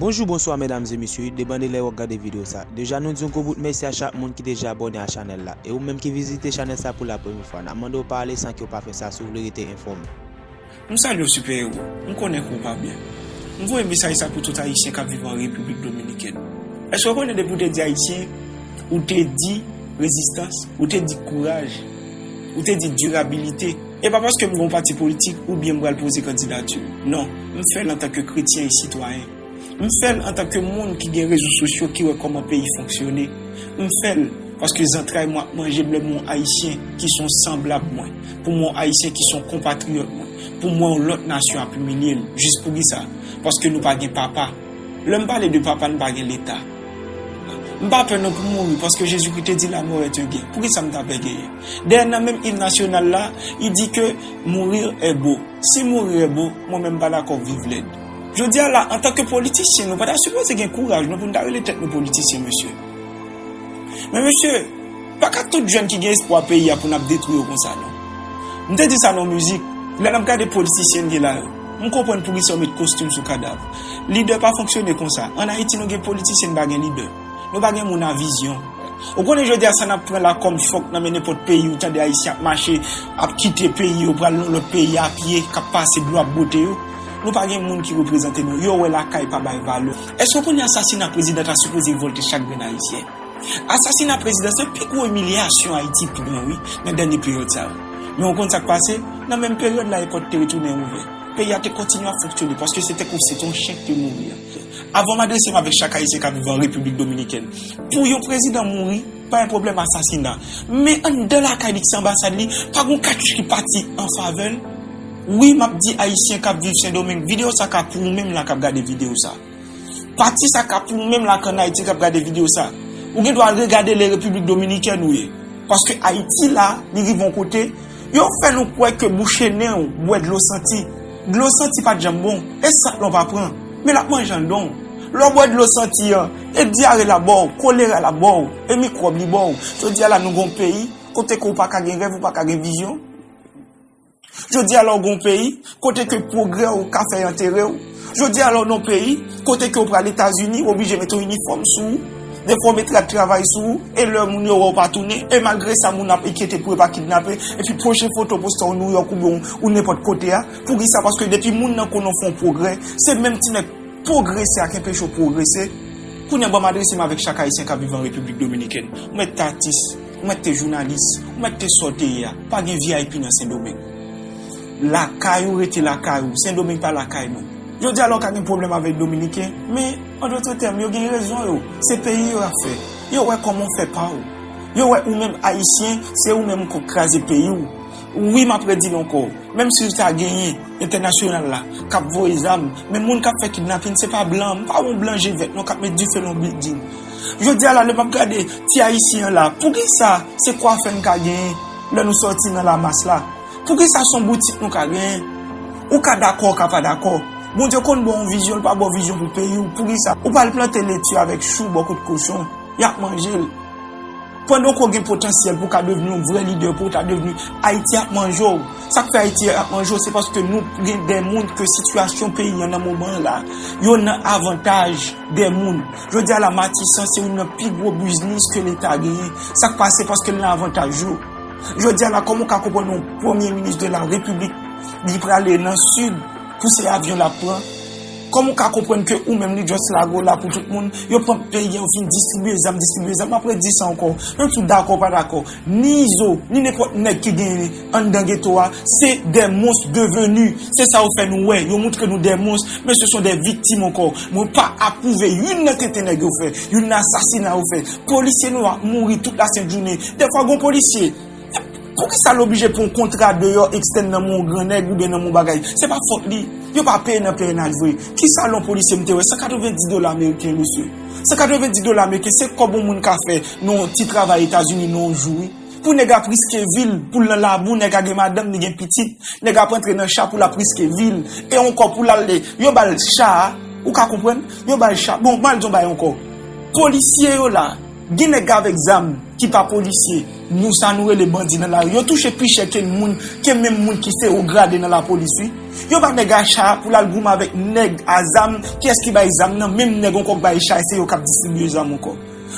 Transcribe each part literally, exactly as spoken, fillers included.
Bonjou, bonswa medam e mesye, depann de lè w ap gade videyo sa. Deja nou di yon gwo bout mèsi a chak moun ki deja abòne a chanèl la. E ou menm ki vizite chanèl sa pou la premyè fwa, n ap mande w pa ale san ke w pa fè sa si w vle rete enfòme. M salye w, Sipè Ewo. M konnen ke w pa byen. M voye mesaj sa pou tout Ayisyen k ap viv an Repiblik Dominikèn. Èske w konnen depi w te di Ayisyen, ou te di rezistans, ou te di kouraj, ou te di dirabilite? E pa paske m gen yon pati politik oubyen m pral poze kandidati m. Non, m fè l antanke kretyen e sitwayen. M fè l antanke moun ki gen rezo sosyo, ki wè kòman peyi fonksyone. M fè l paske zantray mwen ap manje m lè m wè yon Ayisyen ki se yon sanblab mwen, pou m wè yon Ayisyen ki se yon konpatriyòt mwen, pou m wè yon lòt nasyon ap imilye l, jis poukisa? Paske nou pa gen papa. Lè m pale de papa, nou pa gen Leta. M pa pè non pou mouri, paske Jezikri te di la mort est un gain. Poukisa m ta pè genyen? Dayè nan menm im nasyonal la, li di ke mourir est beau. Si mourir est beau, mwen menm m pa dakò viv lèd. Jodi a la, antanke politisyen, nou pa ta sipoze gen kouraj non pou n ta rele tèt nou politisyen, mesye. Men mesye, pa ka tout jèn ki gen espwa peyi a pou n ap detwi yo konsa non. M te di sa nan mizik, lè n ap gade politisyen n gen la yo, m konprann poukisa yo met kostim sou kadav. Lidè pa fonksyone konsa. Ann Ayiti, nou gen politisyen, n pa gen lidè. Nou pa gen moun a vizyon. Ou konnen jodi a sa n ap pran la kòm fòk nan men nenpòt peyi, ou tande Ayisyen ap mache, ap kite peyi yo, pral nan lòt peyi a pye, k ap pase dlo ap bwote yo. Nou pa gen moun ki reprezante nou. Yo wè lakay pa bay valè. Èske w konnen asasina prezidan ta sipoze revòlte chak grenn Ayisyen? Asasina prezidan se pi gwo imilyasyon Ayiti pran, wi, nan dènye peryòd sa yo. Men w konn sa k pase? Nan menm peryòd la, èpòt te retounen ouvè. Peyi a te kontinye ap fonksyone, paske se te kou se te yon chen ki te mouri a. Avan m adrese m avèk chak Ayisyen k ap viv an Repiblik Dominikèn, pou yon prezidan mouri, pa yon pwoblèm asasina. Men anndan lakay li ki se anbasad li, pa gen yon katouch ki pati an favè l. Wi, m ap di Ayisyen k ap viv Sendomeng, videyo sa ka pou ou menm la k ap gade videyo sa. Pati sa ka pou ou menm la k ann Ayiti k ap gade videyo sa. Ou gen dwa regade le Repiblik Dominikèn ou ye. Paske Ayiti la, li rive yon kote, yo fè nou kwè ke bouche nen w, bwè dlo santi. Dlo santi pa t janm bon, e sant lan w pa pran, men l ap manje anndan w. Lè w bwè dlo santi an, e dyare l ap ba w, kolera l ap ba w, e mikwòb li ba w. Jodi a la, nou gen yon peyi kote ke w pa ka gen rèv, ou pa ka gen vizyon. Jodi a la, w gen yon peyi kote ke pwogrè w ka fè antere w. Jodi a la, w nan yon peyi kote ke w pral Etazini, w oblije mete yon inifòm sou ou. Defwa, w mete rad travay sou ou, e lè moun yo wè w pa tounen, e malgre sa, moun ap enkyete pou yo pa kidnape, epi pwochen foto poste w Nouyòk oubyen w, ou nenpòt kote a. Poukisa? Paske depi moun nan konnen w fè yon pwogrè, se menm ti nèg pwogrese a k enpeche w pwogrese. Kounye a, ban m adrese m avèk chak Ayisyen k ap viv an Repiblik Dominikèn. Ou mèt te atis, ou mèt te jounalis, ou mèt te sa w te ye a. Pa gen V I P nan Sendomeng. Lakay ou rete lakay ou. Sendomeng pa lakay nou. Jodi a la, ou ka gen pwoblèm avèk Dominiken, men, an dòt tèm, yo gen rezon yo. Se peyi yo y ap fè. Yo wè kòman w fè pa w. Yo wè ou menm Ayisyen, se ou menm k ap kraze peyi w. Wi, m ap redi l ankò. Menm si w ta genyen entènasyonal la, k ap voye zam, men moun k ap fè kidnapin, se pa blan. M pa wè yon blan je vèt non k ap met dife nan yon bilding. Jodi a la, lè m ap gade ti Ayisyen an la, poukisa se kwafè n ka genyen lè nou sòti nan lamas la? Poukisa se yon boutik nou ka genyen? Ou ka dakò, ou ka pa dakò. Bondye konn ba w yon vizyon, l pa ba w vizyon pou peyi w. Poukisa? Ou pral plante leti avèk chou bò kot kochon, y ap manje l. Pandan ke w gen potansyèl pou w ka devni yon vrè lidè, pou w ta devni, Ayiti ap manje w. Sa k fè Ayiti ap manje w, se paske nou gen de moun ke sitiyasyon peyi an nan moman an la, yo nan avantaj de moun. Jodi a la, Matisan se youn nan pi gwo biznis ke Leta genyen. Sa k pase? Paske l nan avantaj yo. Jodi a la, kòman w ka konprann yon premye minis de la repiblik, li prale nan sid pou se avyon l ap pran? Kòman w ka konprann ke ou menm li just lago la pou tout moun, yo pran peyi a, yo fin distribiye zam, distribiye zam, m ap redi sa ankò, menm si w dakò ou pa dakò, ni Izo, ni nenpòt nèg ki genyen anndan geto a, se de monstres devenus. Se sa yo fè nou wè, yo montre nou de monstres, men se son de viktim ankò. Mwen pa apwouve youn nan tenten nèg yo fè, youn nan asasina yo fè. Polisye nou ap mouri tout lasent jounen. Defwa, gon polisye, poukisa l oblije pran yon kontra deyò ekstèn nan men yon gran nèg oubyen nan men yon bagay? Se pa fòt li. Yo pa peye nan P N H vre. Kisa lè yon polisye m te wè, san katrevenndis dola ameriken, mesye. San katrevenndis dola ameriken, se kòb yon moun ka fè nan yon ti travay Etazini nan yon jou, wi. Pou nèg ap riske vi l, pou l nan labou, nèg a gen madanm, li gen pitit, nèg ap antre nan cha pou l ap riske vi l. E ankò pou l al, yo ba l cha a, ou ka konprann? Yo ba l cha. Bon, m al di yon bagay ankò. Polisye yo la, gen nèg avèk zam ki pa polisye, Nou sa nou rele bandi nan lari. Yo touche pi chè ke moun, ke menm moun ki se wo grade nan lapolis, wi. Yo ba nèg a cha pou l al goumen avèk nèg a zam. Kiyès ki bay zam nan? Menm nèg ankò k bay cha, e se yo k ap distribiye zam ankò.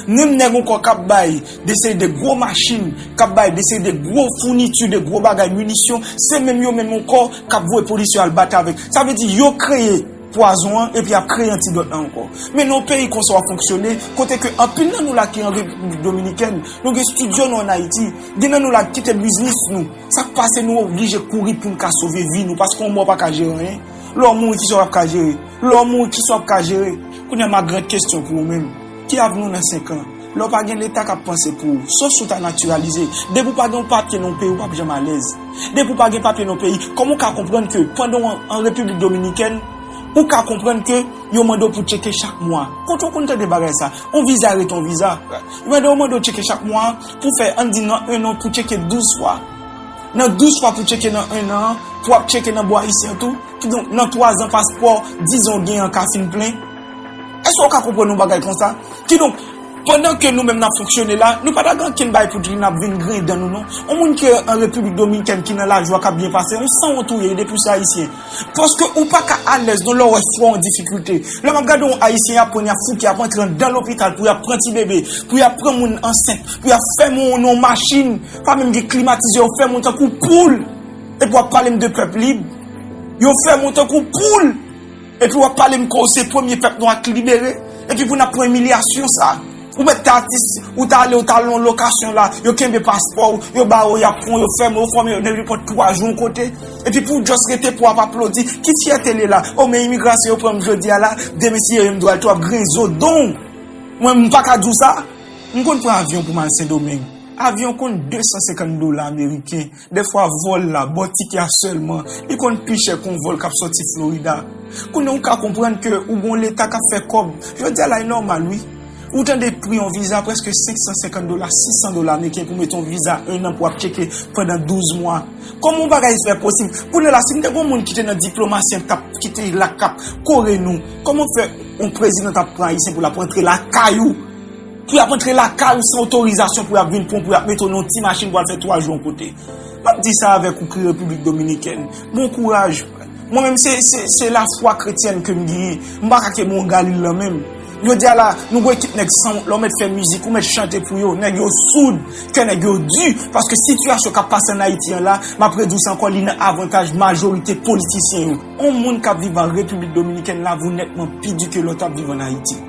Menm nèg ankò k ap bay de seri de gwo machin, k ap bay de seri de gwo founiti, de gwo bagay, minisyon, se menm yo menm ankò k ap voye polis yo al bat avèk. Sa vle di yo kreye pwazon an epi y ap kreye antidòt la ankò. Men nan yon peyi konsa w ap fonksyone, kote ke anpil nan nou la ki an Repiblik Dominikèn, nou gen estidyo nou ann Ayiti, gen nan nou la ki kite biznis nou. Sa k pase nou oblije kouri pou n ka sove vi nou, paske yon mò pa ka jere anyen. Lè w mouri, kisa w ap ka jere? Lè w mouri, kisa w ap ka jere? Kounye a, ma grande kesyon pou ou menm. Ki avni w nan senk an? Lè w pa gen Leta k ap panse pou ou, sof si w ta natiralize. Depi w pa gen yon papye nan yon peyi, ou p ap janm alèz. Depi w pa gen papye nan yon peyi, kòman w ka konprann ke pandan w an, an Repiblik Dominikèn, ou ka konprann ke yo mande w pou tcheke chak mwa? Kote w konn tande bagay sa? Yon viza rete yon viza. Yo mande w, mande w tcheke chak mwa pou fè, ann di nan en an, pou tcheke douz fwa. Nan douz fwa pou tcheke nan en an, pou w ap tcheke nan bò ayisyen tou. Kidonk, nan twa zan paspò, dizon w gen an ka fin plen. Èske w ka konprann yon bagay konsa? Kidonk, pandan ke nou menm n ap fonksyone la, nou pa ta gen okenn bagay pou di n ap vin griyen dan nou non. Yon moun ki an Repiblik Dominikèn ki nan lajwa k ap byen pase, yon sanwont ou ye, depi w se ayisyen. Paske ou pa ka alèz non lè w wè frè w an difikilte. Lè m ap gade yon ayisyen y ap pran, y ap fout, y ap antre anndan lopital pou y ap pran ti bebe, pou y ap pran moun ansent, pou y ap fèmen w nan yon machin, pa menm gen klimatize, yo fèmen w tankou poul. Epi w ap pale m de pèp lib. Yo fèmen w tankou poul. Epi w ap pale m ke w se premye pèp nwa ki libere. Epi pou n ap pran imilyasyon sa. Ou mèt te atis, ou ta ale, ou ta al nan yon lokasyon la, yo kenbe paspò w, yo ba w, y ap pran w, yo fèmen w, yo fòme yo nenpòt twa jou yon kote. Epi pou w just rete pou w ap aplodi, ki fyète li la? O, men imigrasyon yo pran m jodi a la, demen si yo ye m dwe al tou, w ap griyen zo don w. Mwen, m pa ka di w sa. M konn pran avyon pou m al Sendomeng. Avyon konn de san senkant dola ameriken. Dèfwa vòl la, bò tikè a sèlman, li konn pi chè ke yon vòl k ap sòti Florida. Kounye a ou ka konprann ke ou gen yon Leta k ap fè kòb. Jodi a la, e nòmal, wi. Ou tande pri yon viza prèske senk san senkant dola, sis san dola ameriken pou mete yon viza en an pou ap tcheke pandan douz mwa. Kòman yon bagay fè posib? Kounye a la, si m te gen yon moun ki te nan diplomasi an k t ap kite la k ap kore nou, kòman fè yon prezidan t ap pran Ayisyen pou l ap rantre lakay ou? Pou y ap antre lakay ou san otorizasyon, pou y ap vin pran w, pou y ap mete w nan yon ti machin pou al fè twa jou yon kote. M ap di sa avèk ou ki Repiblik Dominikèn. Bon kouraj. Mwen menm, se, se, se lafwa kretyèn ke m genyen. M pa ka kenbe yon Galil lan menm. Jodi a la, nou gen ekip nèg sanwont la, ou mèt fè mizik, ou mèt chante pou yo. Nèg yo soud, kè nèg yo di, paske sitiyasyon k ap pase ann Ayiti an la, m ap redi w sa ankò, li nan avantaj majorite politisyen yo. Yon moun k ap viv an Repiblik Dominikèn la vo nètman pi di ke lè w t ap viv ann Ayiti.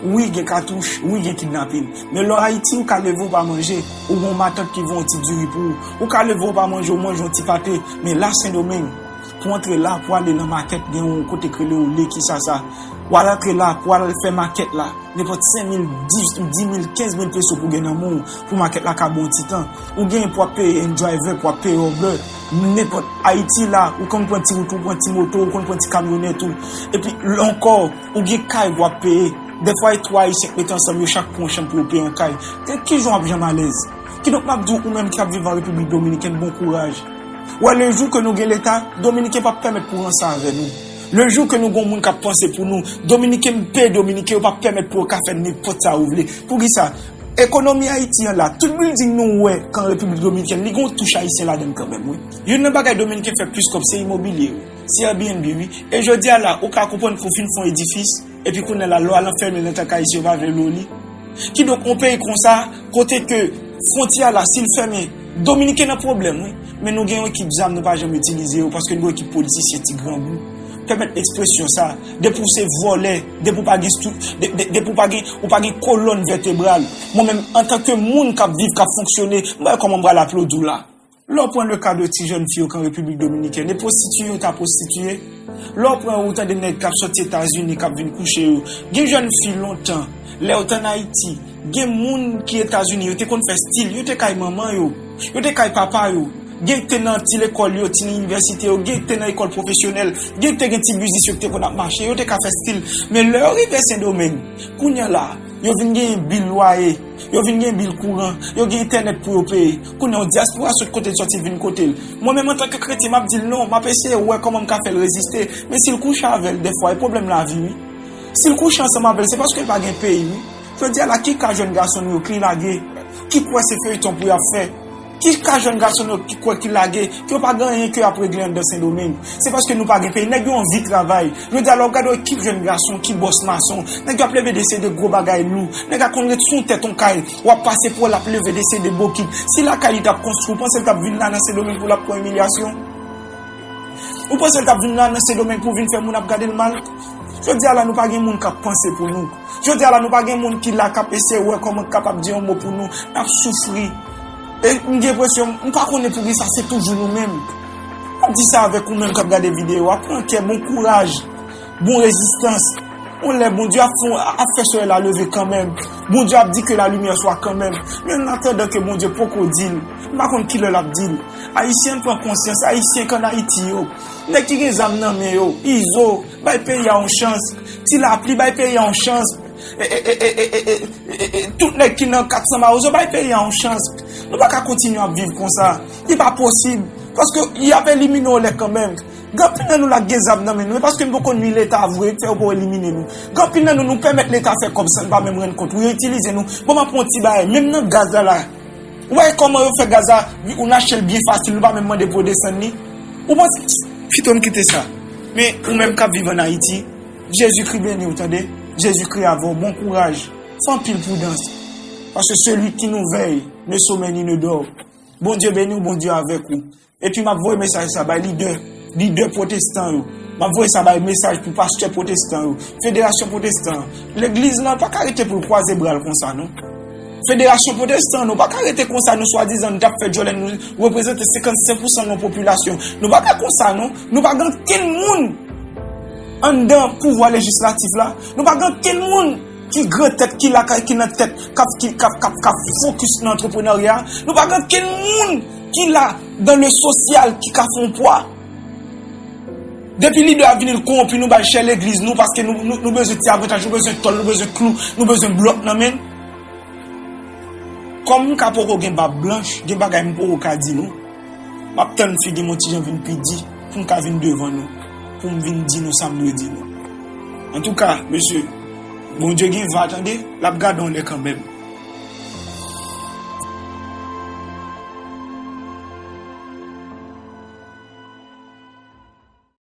Wi, gen katouch, wi, gen kidnapin. Men lè w Ayiti, ou ka leve, ou pa manje, ou gen yon matant ki voye yon ti diri pou ou. Ou ka leve, ou pa manje, ou manje yon ti pate. Men la, Sendomeng, pou w antre la, pou w ale nan makèt, gen yon kote k rele Olé, kisa sa. W al antre la, pou w al fè makèt la. Nenpòt senk mil, dis, dis mil, kenz mil peso pou gen nan men w, pou makèt la ka ba w yon ti tan. Ou gen pou w ap peye yon driver, pou w ap peye Uber. Nenpòt Ayiti la, ou konn pran ti wout ou, pran ti moto, ou konn pran ti kamyonèt ou. Epi, ankò, ou gen kay pou w ap peye. Dèfwa, e twa Ayisyen k mete ansanm yo, chak pran yon chanm pou yo peye yon kay. Ki jan w ap janm alèz? Kidonk, m ap di w, ou menm ki ap viv an Repiblik Dominikèn, bon kouraj. Wè, le jou ke nou gen Leta, Dominiken p ap pèmèt pou ranse avè nou. Le jou ke nou gen yon moun k ap panse pou nou, Dominiken, peyi Dominiken yo p ap pèmèt pou yo ka fè nenpòt sa yo vle. Poukisa? Ekonomi Ayiti an la, tout bilding nou wè k an Repiblik Dominikèn, li gen yon touch ayisyen ladan l kanmenm, wi. Youn nan bagay Dominiken fè plis kòb, se imobilye, wi. Se Airbnb, wi. E jodi a la, ou ka konprann ke w fin fè yon edifis, epi kounye a la, lè w al anfèmen nan tank ayisyen, yo pa vle lwe w li. Kidonk, yon peyi konsa, kote ke fwontyè a la, si l fèmen, Dominiken nan pwoblèm, wi. Men nou gen yon ekip zam, nou pa janm itilize yo, paske nou gen yon ekip politisyen ti grangou. Pèmèt ekspresyon sa, depi w se vòlè, depi w pa gen stru-, de, de, depi w pa gen, ou pa gen kolòn vètebral. Mwen menm, antanke moun k ap viv, k ap fonksyone, m pa wè kòman m pral aplodi w la. Lè w pran le ka de ti jèn fi yo k an Repiblik Dominikèn, e pwostitiye yo ta pwostitiye. Lè w pran, ou tande nèg k ap sòti Etazini, k ap vin kouche yo. Gen jèn fi lontan, lè yo t ann Ayiti, gen moun ki Etazini, yo te konn fè stil, yo te kay manman yo, yo te kay papa yo. Gen ki te nan ti lekòl yo, ti inivèsite yo, gen ki te nan lekòl pwofesyonèl, gen ki te gen ti biznis yo ki te konn ap mache, yo te ka fè stil. Men lè yo rive Sendomeng, kounye a la, yo vin genyen bil lwaye, yo vin gen bil kouran, yo gen entènèt pou yo peye. Kounye a, yon dyaspora sot kote l sòti vin kote l. Mwen menm, antanke kretyen, m ap di l non, m ap eseye wè kòman m ka fè l reziste. Men si l kouche avè l, dèfwa, e pwoblèm lavi, wi. Si l kouche ansanm avè l, se paske l pa gen peyi, wi. Jodi a la, ki ka jèn gason nou yo ki lage? ki kwè se feyton pou y ap fè, ki ka jèn gason yo ki kwè ki lage, ki yo pa gen anyen ke y ap regle anndan Sendomeng. Se paske nou pa gen peyi. Nèg yo anvi travay. Jodi a la, w ap gade w ekip jèn gason ki bòs mason. Nèg yo ap leve deside gwo bagay lou. Nèg la konn ret sou tèt yon kay. W ap pase pou wè l ap leve deside bokit. Si lakay li t ap konstwi, ou panse l t ap vin la nan Sendomeng pou l ap pran imilyasyon? Ou panse l t ap vin la nan Sendomeng pou vin fè moun ap gade l mal? Jodi a la, nou pa gen moun k ap panse pou nou. Jodi a la, nou pa gen moun ki la k ap eseye wè kòman k kapab di yon mo pou nou. N ap soufri. E m gen enpresyon, m pa konnen poukisa se toujou nou menm. M ap di sa avèk ou menm k ap gade videyo a. Pran kè, bon kouraj, bon rezistans. On lè Bondye ap fè, ap fè solèy la leve kanmenm. Bondye ap di ke la lumière soit kanmenm. Men an atandan ke Bondye poko di l, m pa konn kilè l ap di l. Ayisyen, pran konsyans. Ayisyen k ann Ayiti yo, nèg ki gen zam nan men yo, Izo, bay peyi a yon chans. Ti Lapli, bay peyi a yon chans. E, e, e, e, e, e, e, e, e, tout nèg ki nan kat san Mawozo, bay peyi a yon chans. Nou pa ka kontinye ap viv konsa. Li pa posib. Paske y ap elimine w lè kanmenm. Gen anpil nan nou la k gen zam nan men nou. E paske nou poko nwi Leta vre, k fè yo poko elimine nou. Gen anpil nan nou, nou pèmèt Leta fè kòb san n pa menm rann kont. Yo itilize nou. Bon, m ap pran yon ti bagay. Menm nan gaz la la. Ou wè kòman yo fè gaz la, ou n achte l byen fasil, nou pa menm mande pou yo desann li. Ou panse, pito n kite sa. Men ou menm k ap viv ann Ayiti, Jezikri beni w, tande? Jezikri avè w, bon kouraj. Fè anpil pridans. Paske seli ki nou vèy, ne somèy ni ne dò. Bondye beni w, Bondye avèk ou. Epi m ap voye mesaj sa bay lidè, lidè pwotestan yo. M ap voye sa bay mesaj pou pastè pwotestan yo, federasyon pwotestan yo. Legliz lan pa ka rete pou l kwaze bra l konsa, non. Federasyon pwotestan, nou pa ka rete konsa, nou swadizan n t ap fè djòlè, nou reprezante senkannsenk pousan nan popilasyon. Nou pa ka konsa, non. Nou pa gen ankenn moun anndan pouvwa lejislatif la. Nou pa gen ankenn moun ki gran tèt, ki lakay, ki nan tèt, k ap, ki, k ap, k ap, k ap fokis nan antreprenarya. Nou pa gen ankenn moun ki la dans le social, ki ka fè yon pwa. Depi lidè a vini, l kowonpi, nou bay chè legliz nou, paske nou, nou, nou bezwen ti avantaj, nou bezwen tòl, nou bezwen klou, nou bezwen blòk nan men n. Kòm m ka poko gen bab blanch, gen bagay m poko ka di nou. M ap tann figi m yon ti jan vin pi di, pou m ka vin devan nou, pou m vin di nou sa m dwe di nou. Antouka, mesye, Bondye gen va, tande, l ap gade w lè kanmenm.